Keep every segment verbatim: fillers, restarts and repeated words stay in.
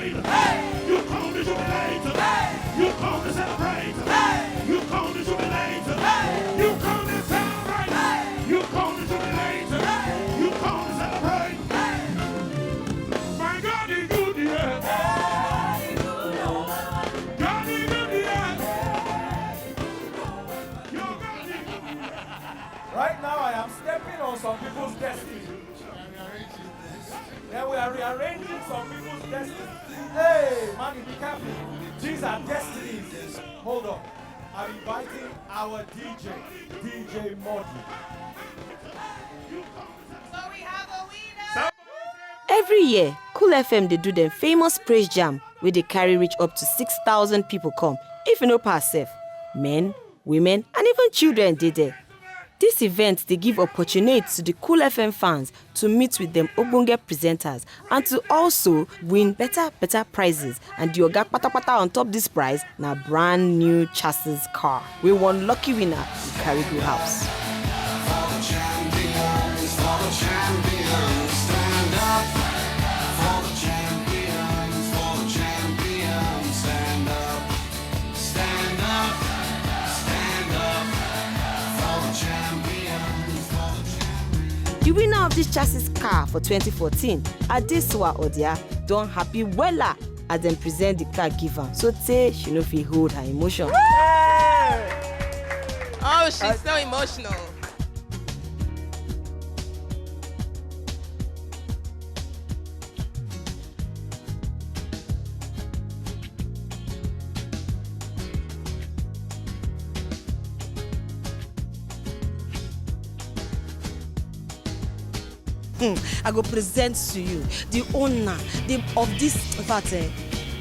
You come to jubilate. You come to celebrate. You come to jubilate. You come to celebrate. You come to jubilate. You come to celebrate. My God is good, yeah. God is good, yeah. Your God is good, yeah. Right now, I am stepping on some people's destiny. Then we are rearranging some people's destiny. Hey, man, be careful. These are destinies. Hold on. I'm inviting our D J, D J Model. So we have a winner. Every year, Cool F M dey do dem famous praise jam wey dey carry reach up to six thousand people come, if you no pass sef. Men, women, and even children dey there. This event dey give opportunity to the Cool F M fans to meet with dem ogbonge presenters and to also win better better prizes, and the oga patapata on top this prize na brand new chassis car wey one lucky winner go carry go house. The winner of this chassis car for twenty fourteen, Adesuwa Odia, don happy wella as dem present the car give am, so tey she no fit hold her emotion. Oh, she's so emotional. Hmm, I go present to you the owner the, of this. In fact, eh,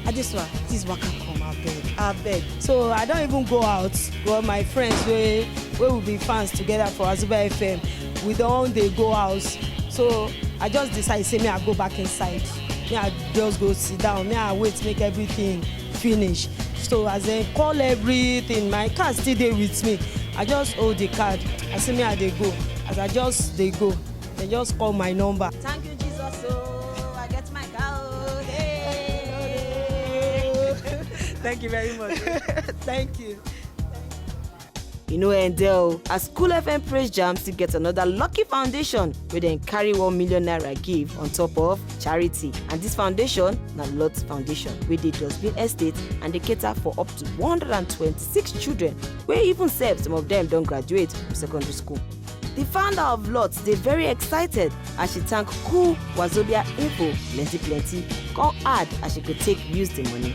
Adesua, please waka come, abeg, abeg. So I don even go out, but my friends wey wey we be fans together for Azuba F M, we don dey go house. So I just decide say me I go back inside. Me I just go sit down. Me I wait make everything finish. So as dem call everything, my card still dey with me. I just hold the card. I say me I dey go. As I just dey go, dem just call my number. Thank you, Jesus. Oh, I get my car. Oh, hey. Thank you very much. Thank you. E no end there o, as Cool F M Praise Jam still get another lucky foundation wey dem carry one million naira give on top of charity. And this foundation na Lot Foundation wey dey Dustbin Estate and dey cater for up to one hundred and twenty-six children wey even sef some of dem don graduate from secondary school. The founder of Lot dey very excited as she thank Cool Wazobia Info plenty plenty, come add as she go take use the money.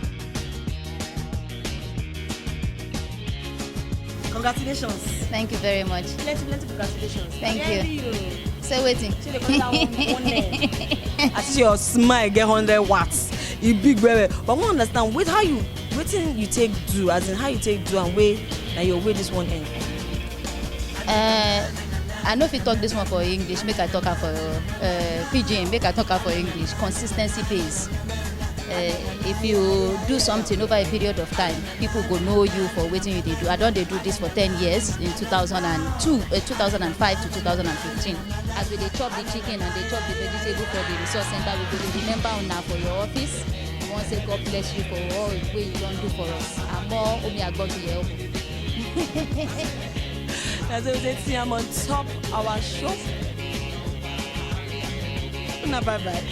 Congratulations. Thank you very much. Plenty, plenty congratulations. Thank Very you. you. So waiting. She dey call that one, one name. I see your smile get hundred watts. E big well well. But I wan understand with how you wetin you take do, as in how you take do am wey na your way this one end. Uh, I no fit talk this one for English. Make I talk am for uh, pidgin. Make I talk am for English. Consistency pays. Uh, if you do something over a period of time, people go know you for wetin you dey do. I don dey do this for ten years, in two thousand and two, uh, two thousand and five to two thousand and fifteen. As we dey chop the chicken and dey chop the vegetable for the resource center, we go dey remember una for your office. We wan say God bless you for all wey you don do for us. Àmọ́ omi àgbọn ti yẹ ọkùn. That's why we say see am on top our show. Una bye bye.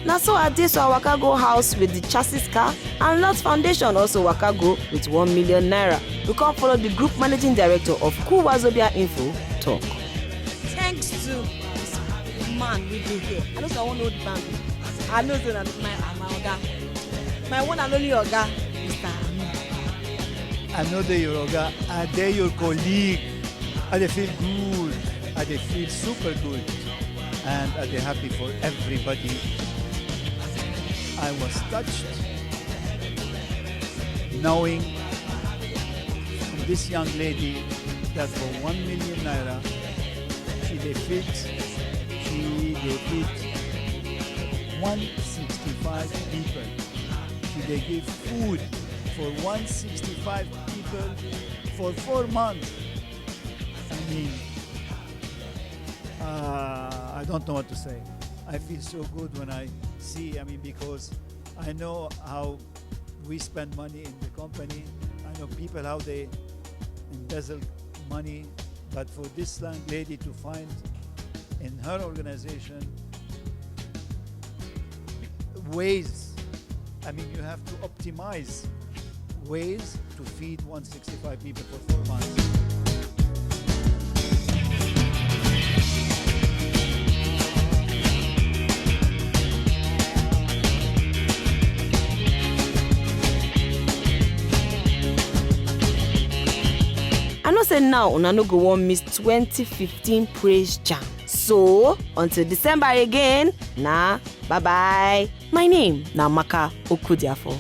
Na so Adesuwa waka go house with the chassis car, and Lot Foundation also waka go with one million naira. We come follow the group managing director of Cool Wazobia Info talk. Thanks to this man we dey here. I know say I wan know the band. I know say na my my oga. My one and only oga, Mister Amin. I no dey your oga, I dey your colleague. I dey feel good. I dey feel super good. And I dey happy for everybody. I was touched knowing from this young lady that for one million naira, she dey feed, she dey feed one sixty-five people. She dey give food for one sixty-five people for four months. I mean, uh, I don't know what to say. I feel so good when I see, I mean, because I know how we spend money in the company. I know people, how they embezzle money. But for this landlady to find in her organization ways, I mean, you have to optimize ways to feed one sixty-five people for four months. I know say now una no go wan miss twenty fifteen Praise Jam. So, until December again, na bye bye. My name na Amaka Okudiafo.